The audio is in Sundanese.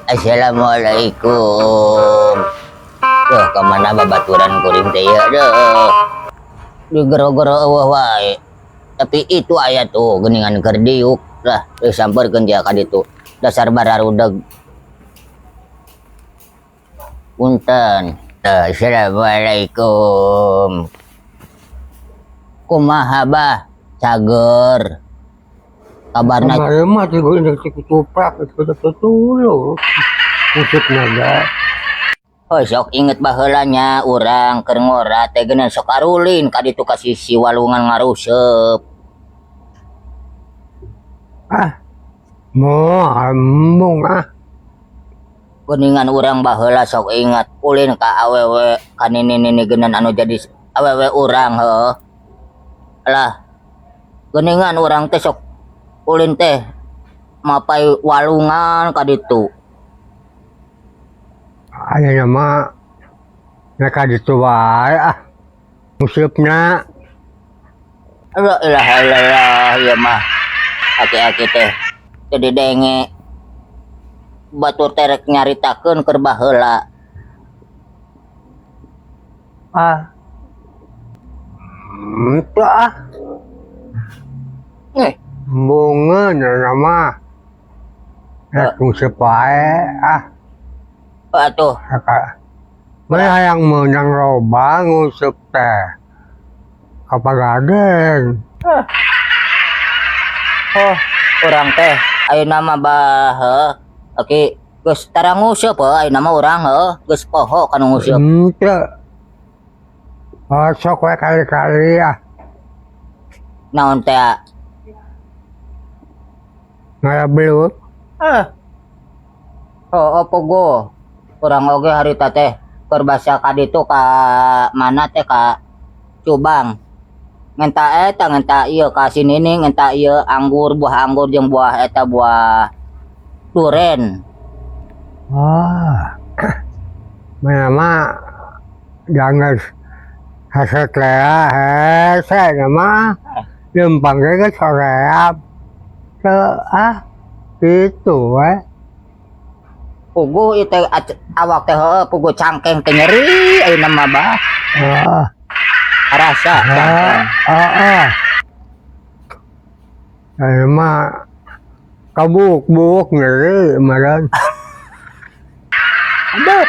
Assalamualaikum. Duh, kemana babaturan kuring teh ya deh. Di gero-gero euweuh wae. Tapi itu aya tuh geuningan keur diuk lah, geus sampeurkeun dia ka ditu. Dasar bararudeg. Punten. Assalamualaikum. Kumaha, Bah? Cager. Kabarna? Kemarin mah tiga ini ketoprak itu tuh usut naga. Oh, sok inget baheula nya urang keur ngora teh geunan sok arulin ka ditu ka sisi walungan ngaruseep. Ah, mau embung ah. Geuningan urang baheula sok inget ulin ka awewe ka nini-nini geunan anu jadi awewe urang heuh. Lah, geuningan urang teh sok ulin teh mapai walungan ka ditu. Aya nama mereka ditu wae ah. Musipna. La ilaha illallah, ieu mah aki-aki teh jadi denge batur teh rek nyaritakeun keur baheula. Ah. Itu ah. Eh, Embungeun nama. Rek nguseup wae ah. Atuh. Kaka. Mana hayang meunang loba nguseup teh. Ka Pagaden. Oh, urang teh ayeuna mah, Bah, heuh. Aki geus tara nguseup heuh ayeuna mah urang heuh, geus poho kana nguseup. Henteu. Oh, sok we kali-kali ah. Naon teh? Ngala belut. Eh. Oh, pogo. Urang oge harita teh keur basa ka ditu ka mana teh, ka Cubang. Ngenta eta, ngenta ieu ka si Nini, ngenta ieu anggur, buah anggur jeung buah eta, buah duren. Ah. Mana mah jangan hasret lea hese mah lempang ge geus soreap. Teu ah gitu we. Puguh ieu teh awak teh heueuh puguh cangkeng teh nyeri ayeuna mah, Bah. Ah, Rasa ah, cangkeng. Ah, ah. Ayeuna mah kabuk-buk nyeri meureun. Aduh.